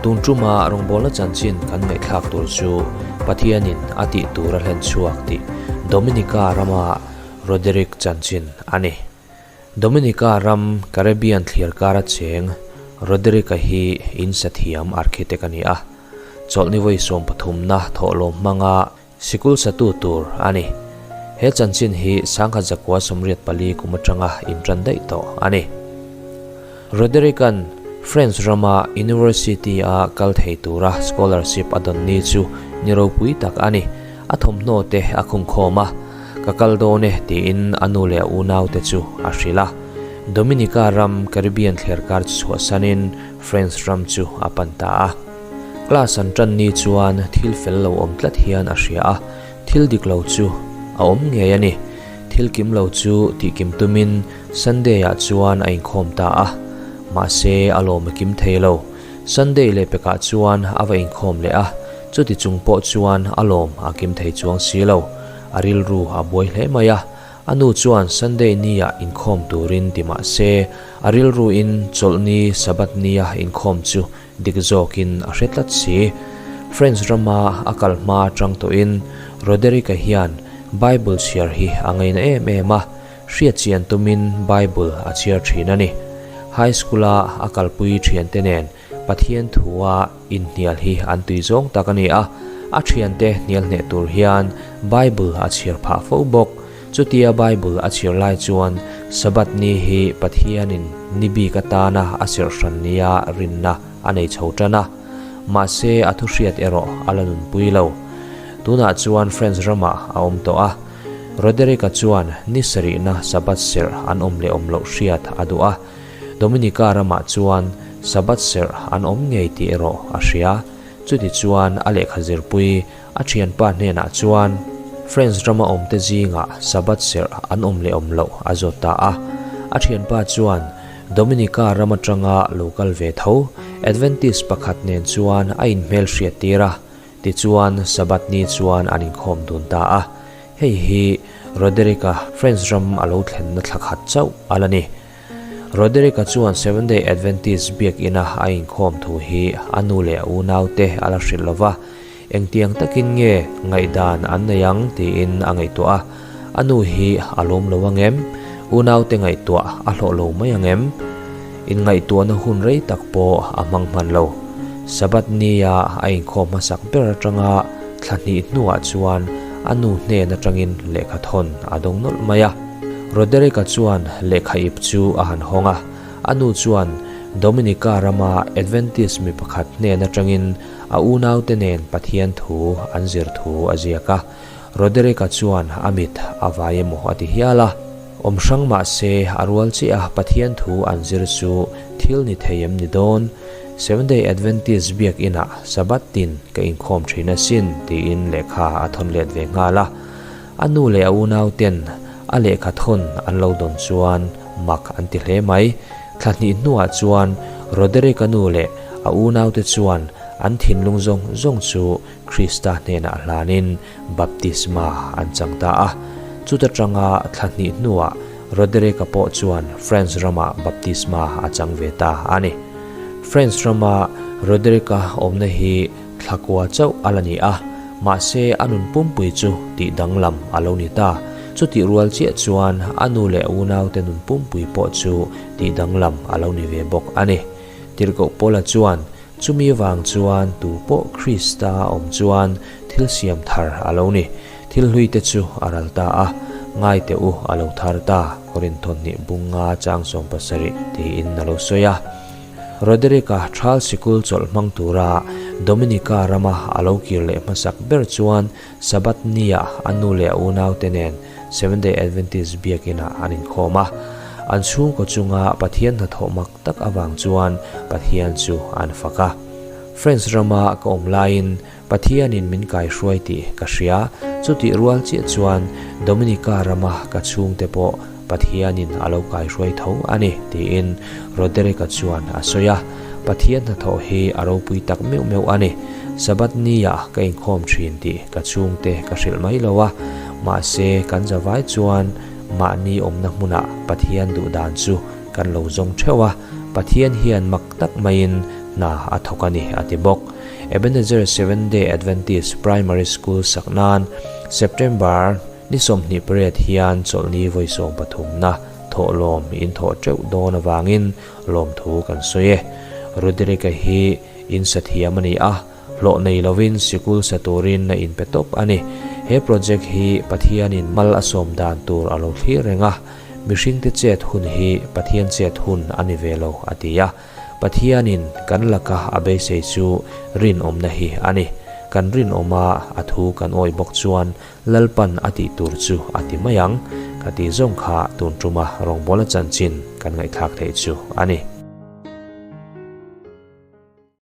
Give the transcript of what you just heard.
Tun tuma rawngbawlna chanchin kan ngaihthlak tur chu Pathianin a tih tur a hlen chhuak tih Dominica rama Roderick chanchin a ni. Dominica ram Caribbean thliar kara cheng Roderick-a hi in sathiam architect a ni a. Chawlhni vawi sawmpathumna thawhlawm hmanga Sikul satu tur a ni. He chanchin hi sangkhat zakua 84 kum atanga intan daih tawh a ni. Roderick-a'n France rama University-a kal thei tura scholarship a dawn ni chu ni ropui tak a ni. A thawmhnaw te a khungkhawm a, Ka kal dawn e tiin a nu leh a unaute chu a hrilh a. Dominica ram Caribbean thlerkar chu chhuahsanin France ram chu a pan ta a. Class an tan ni chuan thil fel lo awm tlat hian a hria a, thil dik lo chu a awm ngei a ni. Thil kim lo chu tih kim tumin Sunday ah chuan a inkhawm ta a, mahse a lawm a kim thei lo. Sunday leh pekah chuan a va inkhawm leh a, chuti chung pawh chuan a lawm a kim thei chuang si lo. A rilru a buai hle mai a, A nu chuan Sunday nia inkhawm turin ti mah se, a rilruin chawlhni Sabbath nia inkhawm chu dik zawkin a hre tlat si. French rama a kal hma atang tawhin Roderick-a hian Bible chhiar hi a ngaina em em a, hriatchian tumin Bible a chhiar thin a ni. High School-a a kalpui thiante nen Pathian thua inhnial hi an tui zawng tak a ni a, a thiante hnial hneh tur hian Bible a chhiar phah fo bawk. Chutia Bible a chhiar lai chuan Sabbath ni hi Pathianin ni bik atana a serh hran nia rinna a nei chho tan a, mahse a thuhriat erawh a la nunpui lo. Tunah chuan France ramah a awm tawh a, Roderick-a chuan ni sarihna Sabbath serh an awm leh awm loh hriat a duh a, Dominica ramah chuan Sabbath serh an awm ngei tih erawh a hria. Chuti chuan a lehkha zirpui a thianpa hnenah chuan France rama awmte zingah Sabbath serh an awm leh awm loh a zawt ta a. A thianpa chuan Dominica ram atanga lo kal ve tho Adventist pakhat nen chuan a inhmel hriat tir a. Tichuan Sabbath ni chuan an inkhawm dun ta a. Hei hi Roderick-a France ram a lo thlenna thla khat chauh a la ni. Roderick-a chuan Seventh-day Adventist biakina a inkhawm thu hi a nu leh a unaute a la hrilh lo va, engtiang takin nge ngaihdan an nei ang tiin a ngaihtuah a, a nu hi a lawm lo ang em? Unaute ngaihtuah a hlawh lo mai ang em? Inngaihtuahna hun rei tak pawh a hmang hman lo. Sabbath nia a inkhawm hmasak ber atanga thla hnih hnuah chuan a nu hnen atangin lehkha thawn a dawng nawlh mai a. Roderick-a chuan lehkha ip chu a han hawng a, a nu chuan Dominica rama Adventist mi pakhat hnen atangin a unaute nen Pathian thu an zir thu a ziak a. Roderick-a chuan a mit a vai emaw a ti hial a. Awm hrang mah se a rual chiah a Pathian thu an zir chu thil ni thei em ni dawn? Seventh-day Adventist biak inah Sabbath tin ka inkhawm thin asin tiin lehkha a thawn let ve nghal a. A nu leh a unau ten a lehkha thawn an lo dawn chuan mak an ti hle mai. Thla hnih hnuah chuan Roderick-a nu leh a unaute chuan an thinlung zawng zawng chu Krista hnenah hlanin baptisma an chang ta a. Chuta tanga thla hnih hnuah Roderick-a pawh chuan France ramah baptisma a chang ve ta a ni. France rama Roderick-a awmna hi Thla kua chauh a la ni a, mahse a nun pumpui chu tih danglam a lo ni ta. Chutih rual chiah chuan a nu leh unaute nun pumpui pawh chu tih danglam a lo ni ve bawk a ni. Tirhkoh Paula chuan, Chumi vang chuan tu pawh Krista a awm chuan thil siam thar a lo ni. Thil hluite chu a ral ta a, ngaite u a lo thar ta, Korinthawhnih bunga chang 17 tiin a lo sawi a. Roderick-a Thral Sikul chawlh hmang tura Dominica rama a lo kir leh hmasak ber chuan Sabbath nia a nu leh a unaute nen Seventh-day Adventist biakinah an inkhawm a. An chhungkaw chunga Pathian hnathawh mak tak avang chuan Pathian chu an fak a. France rama ka awm laiin Pathianin min kaihruai tih ka hria. Chutih rual chiah chuan Dominica rama ka chhungte pawh Pathianin a lo kaihruai tho a ni, tiin Roderick-a chuan a sawi a. Pathian hnathawh hi a ropui tak meuh meuh a ni. Sabbath nia ka inkhawm thin tih ka chhungte ka hrilh mai lo a, mahse kan zavai chuan mahni awmna hmunah Pathian duh dan chu kan lo zawng theuh a. Pathian hian mak tak maiin hna a thawk a ni, a ti bawk. Ebenezer Seventh-day Adventist Primary School sak nan September ni 28 hian chawlhni vawi sawmpathumna thawhlawm in thawh teuh dawn avangin lawmthu kan sawi e. Roderick-a hi in sa thiam a ni a, hlawh nei lovin sikul sa turin a inpe tawp a ni. He project hi Pathianin mal a sawm dan tur a lo thlir reng a, mihringte chet hun hi Pathian chet hun a ni ve lo, a ti a. Pathianin kan laka a beisei chu rinawmna hi a ni. Kan rinawma a thu kan awih bawk chuan Lalpan a tih tur chu a ti mai ang. Ka tih zawng kha tun tuma rawngbawla chanchin kan ngaihthlak theih chu a ni.